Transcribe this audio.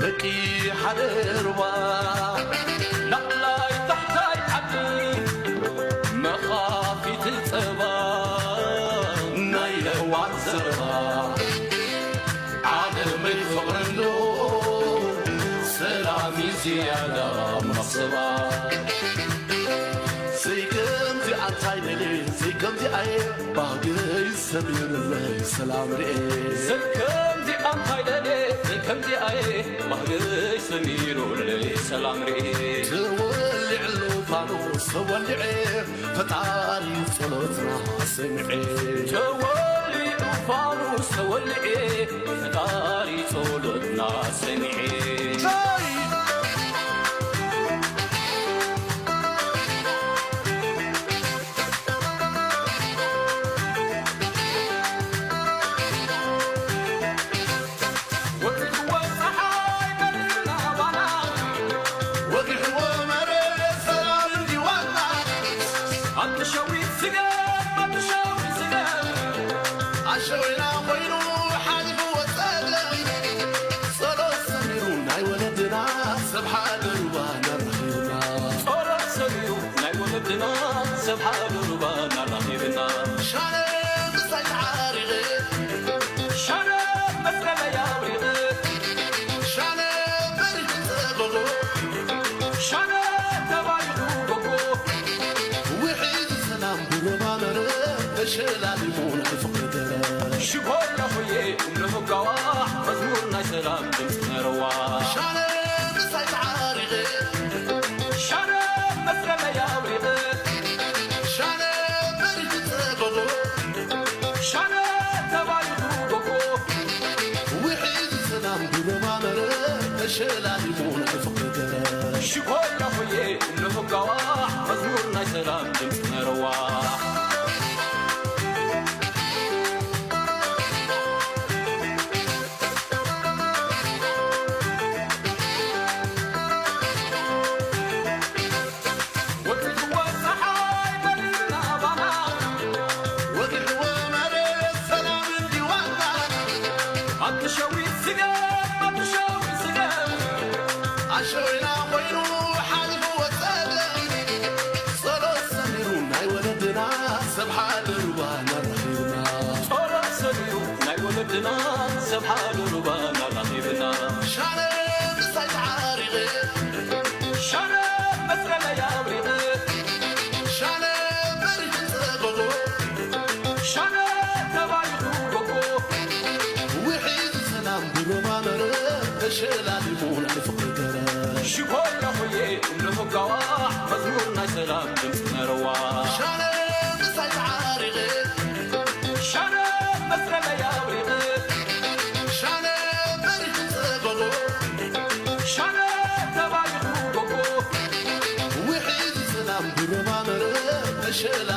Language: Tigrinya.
ደቂ ሓደ ሩባ፣ ላዕላይ ታሕታይ ዓዲ፣ መኻፊት ጸባ፣ ናይ ለዋን ዘረባ። ዓለመይ ፍቕሪ እንዶ፣ ሰላም እዩ ዝያዳ መኽሰባ። ዘይከምዚ ኣንታይ ደልየ፣ ዘይከምዚ ኣየ፣ ባህገይ ሰሚሩለይ ሰላም ርኤ። ዘይከምዚ ኣንታይ ደልየ፣ ዘይከምዚ ኣየ፣ ባህገይ ሰሚሩለይ ሰላም ርኤ። ተወሊዕሉ ፋኑስ ተወሊዐ፣ ፈጣሪ ጸሎትና ሰምዐ። ተወሊዑ ፋኑስ ተወሊዐ፣ ፈጣሪ ጸሎትና ሰምዐ። ወጊሕዎ ጸሓይ በሪህና ባና፣ ወጊሕዎ መሬት ሰላም እንዲዋና። ኣብቲ ሸዊት ስገም፣ ኣብቲ ሸዊት ስገም፣ ኣሸዊና ኮይኑ ሓሊፍዎ ጸገም። ጸሎት ሰሚሩ ናይ ወለድና፣ ሰብ ሓደ ሩባ ናራኺብና። ጸሎት ሰሚሩ ናይ ወለድና፣ ሰብ ሓደ ሩባ ናራኺብና። ሻነ ምሳይ ተዓሪቐ፣ ሻነ መስቀለይ ኣውሪቐ፣ ሻነ በሪሁ ጸበቦ፣ ሻነ ተባሪኹ ጎቦ። ውሒዱ ሰላም ብሮባ መረ፣ ተሸላሊሙ ናይ ፍቕሪ ደረ። ሽኮር ለኹዬ እምነ ህጋዋ፣ መዝሙር ናይ ሰላም ድምፂ ነረዋ። ሻነ ምሳይ ተዓሪቐ፣ ሻነ መስቀለይ ኣውሪቐ፣ ሻነ በሪሁ ጸበቦ፣ ሻነ ተባሪኹ ጎቦ። ውሒዱ ሰላም ብሮባ መረ፣ ተሸላሊሙ ናይ ፍቕሪ ደረ። ሽኮር ለኹዬ እምነ ህጋዋ፣ መዝሙር ናይ ሰላም ድምፂ ነረዋ። ወጊሕዎ ጸሓይ በሪህና ባና፣ ወጊሕዎ መሬት ሰላም እንዲዋና። ኣብቲ ሸዊት ስገም፣ ኣብቲ ሸዊት ስገም፣ ኣሸዊና ኮይኑ ሓሊፍዎ ጸገም። ጸሎት ሰሚሩ ናይ ወለድና፣ ሰብ ሓደ ሩባ ናራኺብና። ጸሎት ሰሚሩ ናይ ወለድና፣ ሰብ ሓደ ሩባ ናራኺብና። ሻነ ምሳይ ተዓሪቐ፣ ሻነ መስቀለይ ኣውሪቐ፣ ሻነ በሪሁ ጸበቦ፣ ሻነ ተባሪኹ ጎቦ። ውሒዱ ሰላም ብሮባ መረ፣ ተሸላሊሙ ናይ ፍቕሪ ገረ። ሽኮር ለኹዬ እምነ ህጋዋ፣ መዝሙር ናይ ሰላም ድምፂ ነረዋ። ሻነ ምሳይ ተዓሪቐ፣ ሻነ መስቀለይ ኣውሪቐ፣ ሻነ በሪሁ ጸበቦ፣ ሻነ ተባሪኹ ጎቦ። ውሒዱ ሰላም ብሮባ መረ፣ ተሸላ